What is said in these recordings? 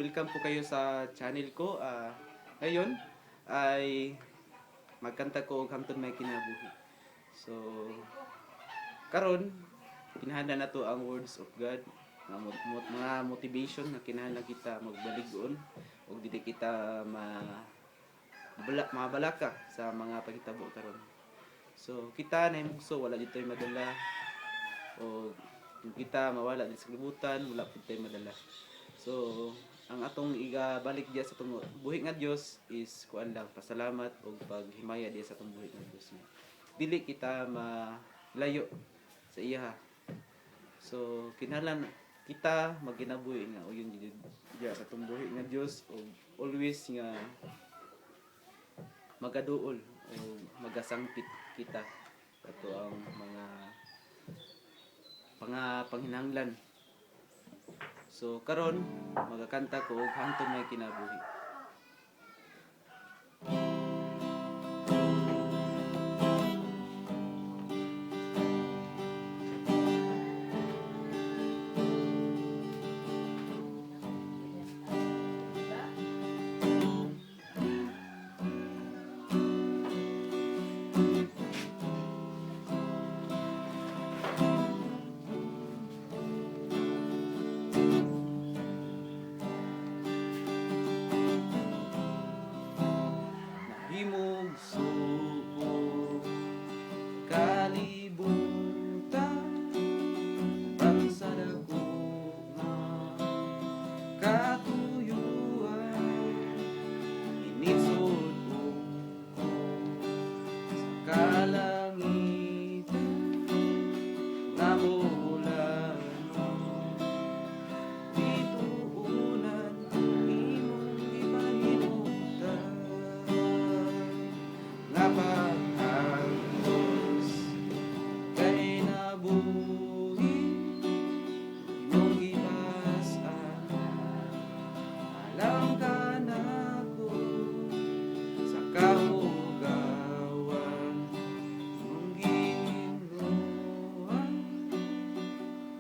Welcome po kayo sa channel ko. Ngayon ay magkanta ko og "Hangtod May Kinabuhi." So karon kinahanglan nato ang words of God nga mga motivation nga kinahanglan kita magbalig-on ug dili kita ma mabalaka sa mga panghitabo karon. So kita nahimugso, wala dito'y madala, o kung kita mawala din sa kalibutan, wala pud tay madala. So ang atong igabalik diya sa atong buhi nga Dios is kuan lang, pasalamat og paghimaya diya sa atong buhi nga Dios. Dili kita malayo sa iya. So kinahanglan kita magginabuhi nga uyon diya sa atong buhi nga Dios og always nga magaduol o magasangpit kita ato ang mga mga panghinanglan. So karon magakanta ko og "Hangtod May Kinabuhi." Nahimugso ko kalibutan uban sa dako nga katuyuan, initsod ko sa kalangitan nga mulano dituunan imong gipahimutan nga paghangos kay nabuhi imong gibas-an alang kanako sa kahugawan imong gihinguan.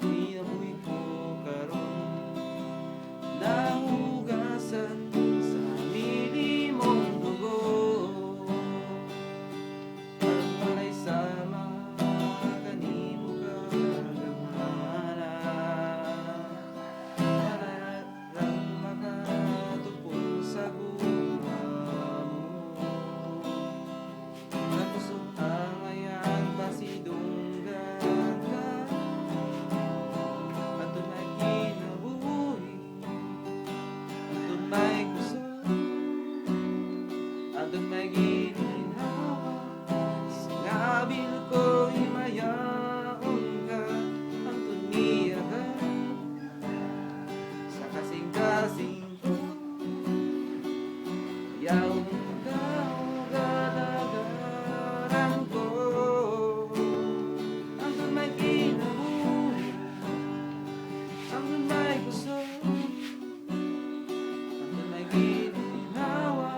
Kinabuhi ko karon nahugasan sa milimong dugo. Ang walay sama kanimo kagamhanan para lang makatupon sa gugma mo. Nakusog ang ayang pasidunggan ka. Hangtod may kinabuhi, hangtod may kusog, hangtod may gininhawa. Sa ngabil ko himayaon ka. Hangtod niya ka sa kasing-kasing ko. Mayawon ka o galagaran ko. Hangtod may kinabuhi, hangtod may kusog, hangtod may gininhawa.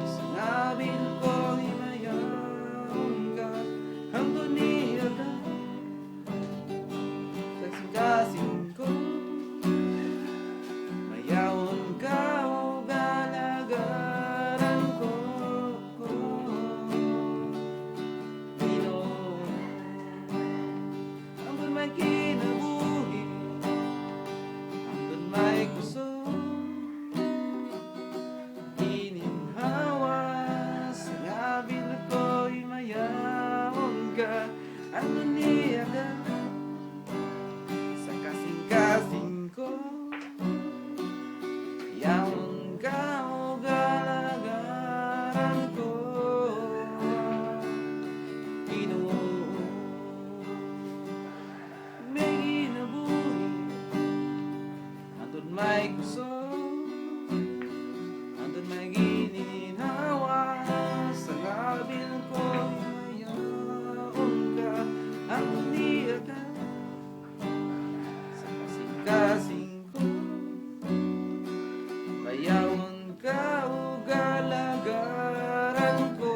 Sa ngabil ko himayaon ka. Hangtod niya ka sa kasing-kasing ko. Mayawon ka o galagaran ko. Ginoo. Hangtod may kinabuhi, hangtod may kusog, gininhawa sa ngabil ko himayaon ka. Hangtod niya ka sa kasing-kasing ko. Yawon ka o galagaran ko. Ginoo. May kinabuhi, hangtod may kusog, hangtod may gininhawa. Sa ngabil ko himayaon ka. Hangtod niya ka sa kasing-kasing ko. Mayawon ka o galagaran ko.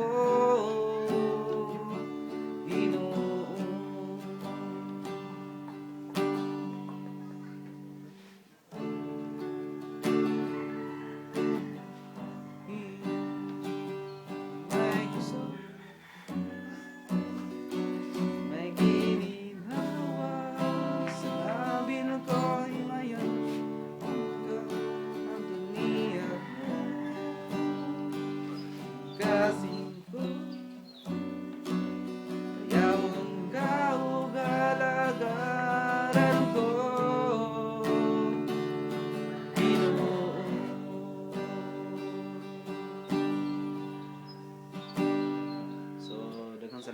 Ginoo.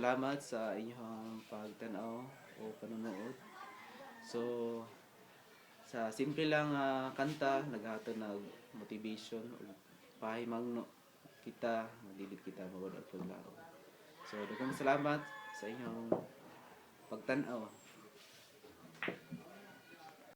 salamat sa inyong pagtanaw o panonood. So sa simple lang nga kanta, naghatag nag motivation ug pahimangno kita nga dili kita mawad-ag paglaom. So daghang salamat sa inyong pagtan-aw.